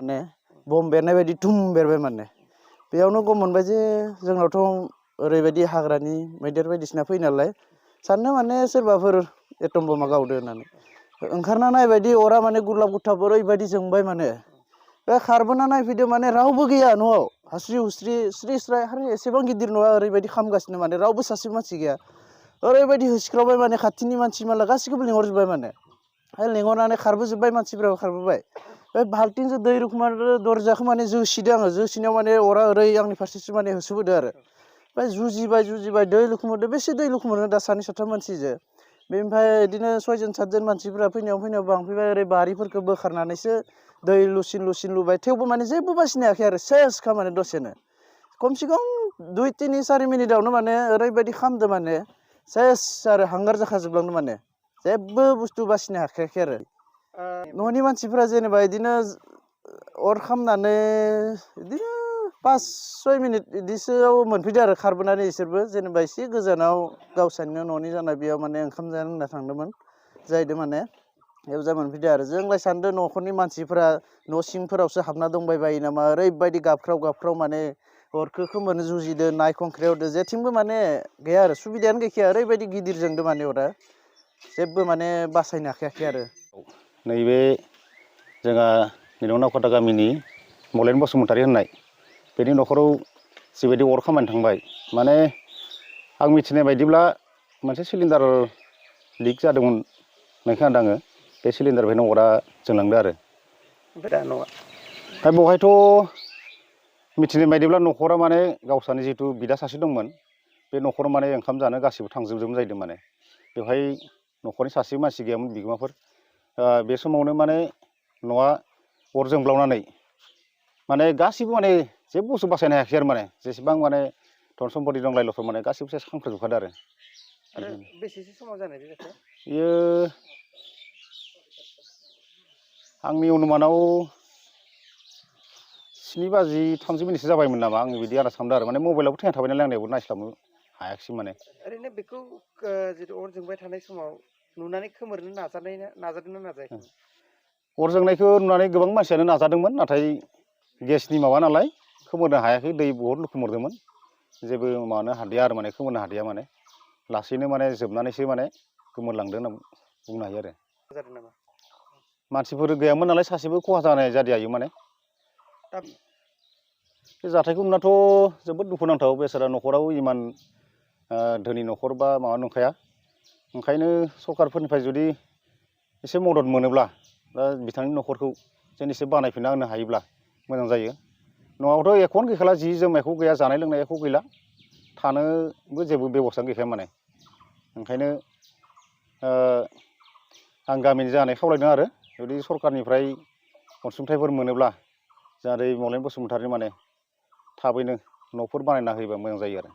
माने बम बेरनाय बायदि धुम बेरबाय माने बेयावनो गम मोनबाय जे जोंनावथ' ओरैबायदि हाग्रानि मैदेर बायदिसिना फैयो नालाय साननो माने सोरबाफोर एटम बमा गावदो होननानै ओंखारना नायबायदि अरा माने गुरलाब गुथाब ओरैबायदि जोंबाय माने बे खारबोना नायफैदो माने रावबो गैया न'आव हास्रि हुस्रि स्रि स्राय आरो एसेबां गिदिर न'आ ओरैबायदि खामगासिनो माने रावबो सासे मानसि गैया ओरैबायदि होसिख्रावबाय माने खाथिनि मानसि माला गासिखौबो लिंहरजोब्बाय माने लिंहरनानै खारबोजोब्बाय मानसिफोराबो खारबोबाय बे बाल्टिंजों दै रोखोम दरजाखौ माने जोसिदों आङो जोसिनायाव माने अरा ओरै आंनि फारसेसो माने होसोबोदो आरो ओमफ्राय जुजिबाय दै लुखुमोदो बेसे दै लुखुमोनो दा सानै साथाम मानसिजों बेनिफ्राय बिदिनो 6 जन 7 जन मानसिफोरा फैनायाव बांफैबाय ओरै बारिफोरखौ बोखारनानैसो दै लुसिन लुबाय थेवबो माने जेबो बासिनो हायाखै आरो सेसखा माने दसेनो खमसे खम 2-3-4 मिनिटावनो माने ओरैबायदि खामदो माने सेस आरो हांगार जाखाजोबलांदों माने जेबो बुस्थु बासिनो हाखायाखै आरो न'नि मानसिफोरा जेनेबा बिदिनो अर खामनानै बिदिनो 5-6 मिनिट बिदिसोआव मोनफैदो आरो खारबोनानै इसोरबो जेनेबा एसे गोजानाव गावसानिनो न'नि जाना बेयाव माने ओंखाम जानो होनना थांदोंमोन जाहैदों माने बेयाव जा मोनफैदो आरो जोंलाय सानदों न'खरनि मानसिफोरा न' सिंफोरावसो हाबना दंबाय नामा ओरैबायदि गाबख्राव माने अरखौ खोमोरनो जुजिदो नायखंख्रेवदो जेथिंबो माने गैया आरो सुबिदायानो गैखाया ओरैबायदि गिदिर जोंदो माने अरा जेबो माने बासायनो हाखायाखै आरो नैबे जोंहा निलंनावखाथा गामिनि मलेन बसुमतारी होननाय बेनि न'खराव जिबायदि अर खामानि थांबाय माने आं मिथिनाय बायदिब्ला मोनसे सिलिन्डार लिक जादोंमोन होननाय खोनादों आङो बे सिलिन्डारनिफ्रायनो अरा जोंलांदो आरो ओमफ्राय दा न'आ दा बेवहायथ' मिथिनाय बायदिब्ला न'खरा माने गावसानि जिथु बिदा सासे दंमोन बे न'खराव माने ओंखाम जानो गासिबो थांजोबदोंमोन जाहैदों माने बेवहाय न'खरनि सासे मानसि गैयामोन बिगोमाफोर बे समावनो माने न'आ अर जोंब्लावनानै माने गासिबो माने जेबो बुस्थु बासायनो हायाखै आरो माने जेसेबां माने धन सम्पति दं लाइ लथर माने गासिबो सेस खामख्राजोबखादो आरो बेसेसो समाव जानाय बे जाथाया बेयो आंनि अनुमानाव 7:30 जाबायमोन नामा आं बिदि आन्दाज खालामदों आरो माने मबाइलावबो थैना थाबाय नालाय आंनियावबो नायस्लाबनो हायाखिसै माने ओरैनो बेखौ जितु अर जोंबाय थानाय समाव नुनानै खोमोरनो नाजादोंना नाजायाखैमोन अर जोंनायखौ नुनानै गोबां मानसियानो नाजादोंमोन नाथाय गेसनि माबा नालाय खोमोरनो हायाखै दै बहुद लुखुमोरदोंमोन जेबो माबानो हादिया आरो माने खोमोरनो हादिया माने लासैनो माने जोबनानैसो माने गोमोरलांदो होनना बुंनो हायो आरो जादों नामा मानसिफोर गैयामोन नालाय सासेबो खहा जानाय जादिया माने बे जाथायखौ नुनाथ' जोबोद दुखुनांथाव बेसारा न'खराव इमान धोनि न'खर बा माबा नंखाया ओंखायनो सरकारफोरनिफ्राय जुदि एसे मदद मोनोब्ला दा बिथांनि न'खरखौ जेन एसे बानायफिनना होनो हायोब्ला मोजां जायो न'आवथ' एख'नो गैखाला जि जोम एख' गैया जानाय लोंनाय एख' गैला थानोबो जेबो बेबस्था गैखाया माने ओंखायनो आं गामिनि जानाय खावलायदों आरो जुदि सरकारनिफ्राय अनसुंथाइफोर मोनोब्ला जाहाथे मलेन बसुमतारी माने थाबैनो न'फोर बानायना होयोबा मोजां जायो आरो